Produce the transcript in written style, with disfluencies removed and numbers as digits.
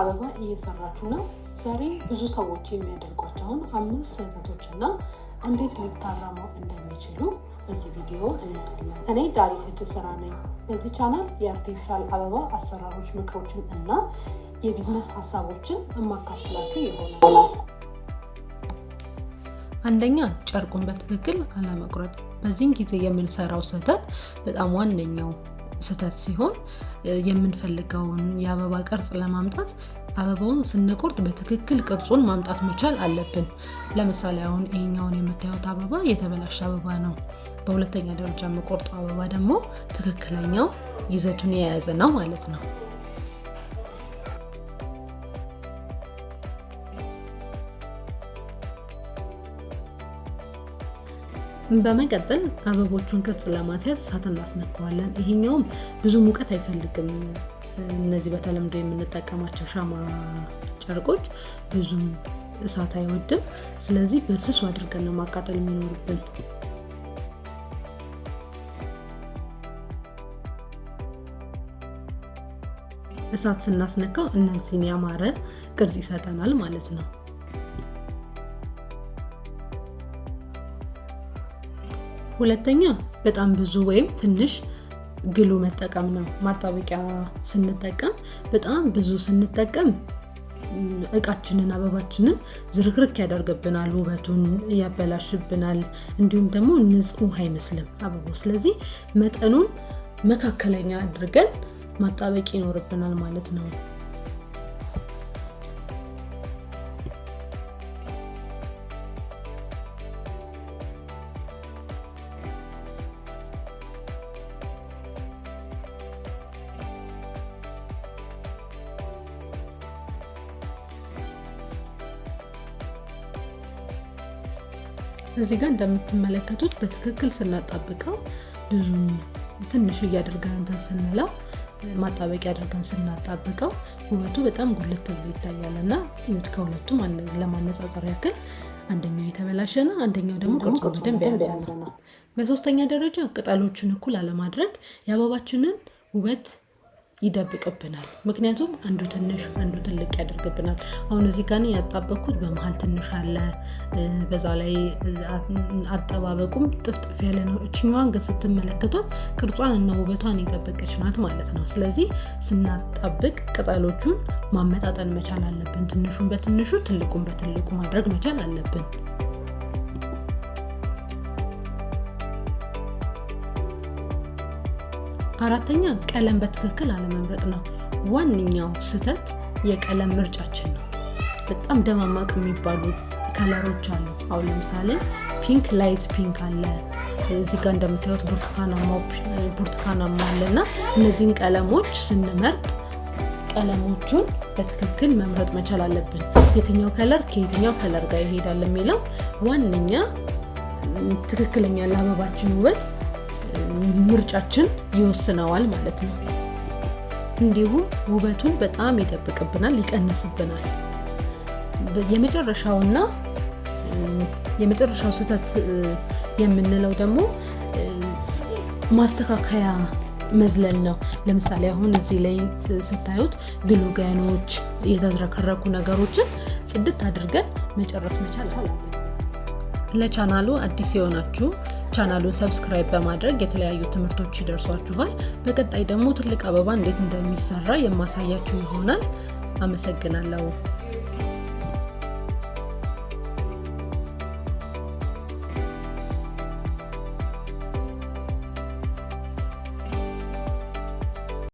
አበባ እየሰራችሁ ነው? ዛሬ ብዙ ሰዎች የሚያደርጓቸውን 5 ስህተቶች እና እንዴት ሊታረሙ እንደሚችሉ በዚህ ቪዲዮ እናያለን። እኔ ዳሪት እጅ ስራ ነኝ። በዚህ ቻናል የ artificial አበባ አሰራሮች፣ ምክሮችን እና የቢዝነስ ሀሳቦችን የማካፍላችሁ ይሆናል። አንደኛ፣ ጨርቁን በትክክል አለመቁረጥ። በዚህም ጊዜ የምንሰራው ስህተት በጣም ዋነኛው ስህተት ሲሆን የምንፈልገውን የአበባ ቅርጽ ለማምጣት አበባውን ስንቆርጥ በትክክል ቅርጹን ማምጣት መቻል አለብን። ለምሳሌ አሁን ይሄኛውን የምታዩት አበባ የተበላሸ አበባ ነው። በሁለተኛ ደረጃ የምቆርጠው አበባ ደግሞ ትክክለኛው ይዘቱን የያዘ ነው ማለት ነው። በመቀጠል አበቦቹን ቅርጽ ለማስያዝ እሳት እናስነካዋለን። ይሄኛውም ብዙ ሙቀት አይፈልግም። እነዚህ በተለምዶ የምንጠቀማቸው ሻማ ጨርቆች ብዙም እሳት አይወድም። ስለዚህ በስሱ አድርገን ነው ማቃጠል የሚኖርብን። እሳት ስናስነካው እነዚህን ያማረ ቅርጽ ይሰጠናል ማለት ነው። ሁለተኛ፣ በጣም ብዙ ወይም ትንሽ glue መጠቀም ነው። ማጣበቂያ ስንጠቀም በጣም ብዙ ስንጠቀም እቃችንን፣ አበባችንን ዝርክርክ ያደርግብናል፣ ውበቱን ያበላሽብናል፣ እንዲሁም ደግሞ ንጹህ አይመስልም አበባው። ስለዚህ መጠኑን መካከለኛ አድርገን ማጣበቅ ይኖርብናል ማለት ነው። እዚህ ጋር እንደምትመለከቱት በትክክል ስናጣብቀው፣ ብዙም ትንሽ እያደርገን እንትን ስንለው፣ ማጣበቂያ አድርገን ስናጣብቀው ውበቱ በጣም ጉልት ብሎ ይታያል። እና እዩት፣ ከሁለቱም ለማነጻጸር ያክል አንደኛው የተበላሸ ነው፣ አንደኛው ደግሞ ቅርጹ በደንብ የያዘ ነው። በሶስተኛ ደረጃ ቅጠሎችን እኩል አለማድረግ የአበባችንን ውበት ይደብቅብናል። ምክንያቱም አንዱ ትንሽ አንዱ ትልቅ ያደርግብናል። አሁን እዚህ ጋር ያጣበቅኩት በመሀል ትንሽ አለ፣ በዛ ላይ አጠባበቁም ጥፍጥፍ ያለ ነው። እችኛዋን ግን ስትመለከቷት ቅርጿን እና ውበቷን የጠበቀች ናት ማለት ነው። ስለዚህ ስናጣብቅ ቅጠሎቹን ማመጣጠን መቻል አለብን። ትንሹን በትንሹ፣ ትልቁን በትልቁ ማድረግ መቻል አለብን። አራተኛ፣ ቀለም በትክክል አለመምረጥ ነው። ዋነኛው ስህተት የቀለም ምርጫችን ነው። በጣም ደማማቅ የሚባሉ color ኦች አሉ። አሁን ለምሳሌ pink፣ light pink አለ። እዚህ ጋር እንደምታዩት ብርቱካናማ አለ። እና እነዚህን ቀለሞች ስንመርጥ ቀለሞቹን በትክክል መምረጥ መቻል አለብን። የትኛው color ከየትኛው color ጋር ይሄዳል የሚለው ዋነኛ ትክክለኛ ለአበባችን ውበት ምርጫችን ይወስነዋል ማለት ነው። እንዲሁም ውበቱን በጣም ይደብቅብናል፣ ይቀንስብናል። የመጨረሻውና የመጨረሻው ስህተት የምንለው ደግሞ ማስተካከያ መዝለል ነው። ለምሳሌ አሁን እዚህ ላይ ስታዩት glue gun ኦች፣ የተዝረከረኩ ነገሮችን ጽድት አድርገን መጨረስ መቻል አለብን። ለቻናሉ አዲስ የሆናችሁ ቻናሉን subscribe በማድረግ የተለያዩ ትምህርቶች ይደርሷችኋል። በቀጣይ ደግሞ ትልቅ አበባ እንዴት እንደሚሰራ የማሳያችሁ ይሆናል። አመሰግናለሁ።